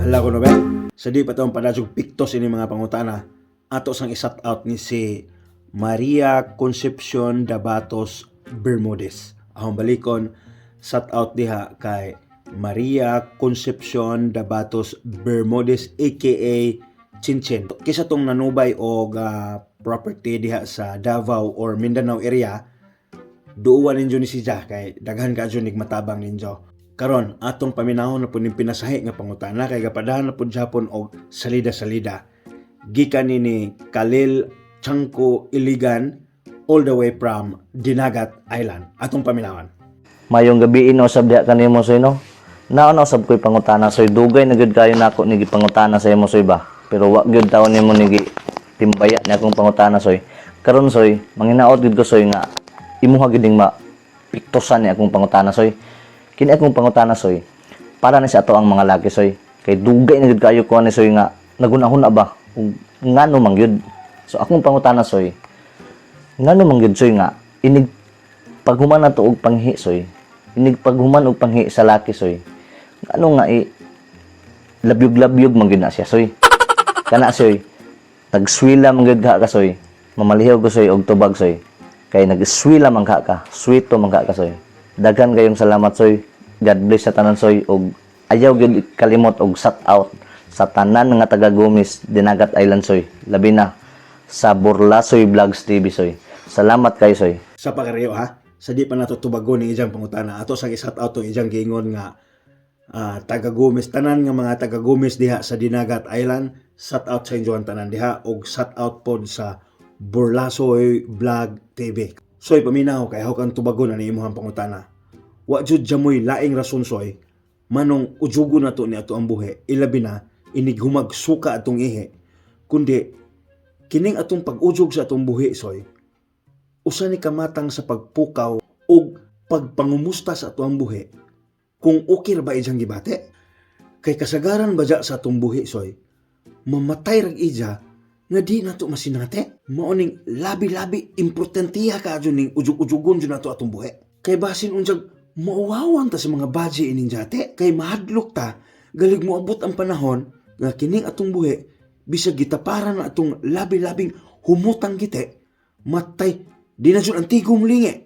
Hala ko no ba? Sa di pa taong padasog piktos ini mga pangutana, ato sang i-shout out ni si Maria Concepcion Dabatos Bermudez. Ahong balikon, shout out diha kay Maria Concepcion Dabatos Bermudez aka Chinchin. Kisa tong nanubay og property diha sa Davao or Mindanao area, duuan ninyo ni si Ja kay daghan ka jud matabang ninyo. Karon atong paminahon na pud ning pinasahi nga pangutana kay gapadahan na pud Japon og salida-salida. Gikan ni Kalil Chanko Iligan all the way from Dinagat Island. Atong paminahon. Mayong gabi ino usab diha kanimo, soy, no. Naon usab ko'y pangutana, soy. Dugay na gyud kayo nako ni gipangutana sa imo, soy, ba. Pero wa gyud taon nimo ni timbaya ni akong pangutana, soy. Karon, soy, manginaot gyud ko, soy, nga imuha gyud ning ma piktosan ni akong pangutana, soy. Kini akong pangutana, soy, para ni sa ato ang mga laki, soy. Kay dugay na gyud kayo ko ani, soy, nga nagunahuna ba ug ngano man gyud. So akong pangutana, soy, ngano man gyud, soy, nga inig paghuman nato og panghi, soy, inig paghuman og panghi sa laki, soy, ano nga i labyog-labyog man gyud na siya, soy? Kana, soy, nagswila man gyud ka, soy. Mamalihaw ko, soy, og tubag, soy, kay nagswila man ka, sweeto man ka, soy. Daghan kayong salamat, soy. God bless sa tanan, soy, og ayaw gyud kalimot og shout out sa tanan nga taga Gomis, Dinagat Island, soy, labi na sa Burlasoy Vlogs TV, soy. Salamat kayo, soy. Sa pagkariyo ha, sa di pa nato tubagon ni ijang pangutana, ato sang i-shout out tong ijang giingon nga taga Gomes, tanan nga mga taga Gomes diha sa Dinagat Island, shout out sa inyo ang tanan diha og shout out pod sa Burlasoy Vlog TV. Soy, paminaw kay ako kang tubagon ani imong pangutana. Wa jud jamoy laing rason, soy, manong ujugo na to ni ato ang buhi, ilabi na inig humagsuka atong ihi, kundi kining atong pag-ujog sa atong buhi, soy, usa ni kamatang sa pagpukaw og pagpangumusta sa atong buhi kung okay ra ba ijang gibati. Kay kasagaran ba sa atong buhi, soy, mamatay rag ija nga di nato masinati. Mao ning labi-labi importantiha ka ning ujug-ujugon jud nato atong buhi. Kay basin unsag mauwawan ta sa mga baji ining jate. Kay mahadlok ta galig moabot ang panahon nga kining atong buhi bisag gitaparan na atong labi-labing humutang gite, matay di na jud antigo mulingi.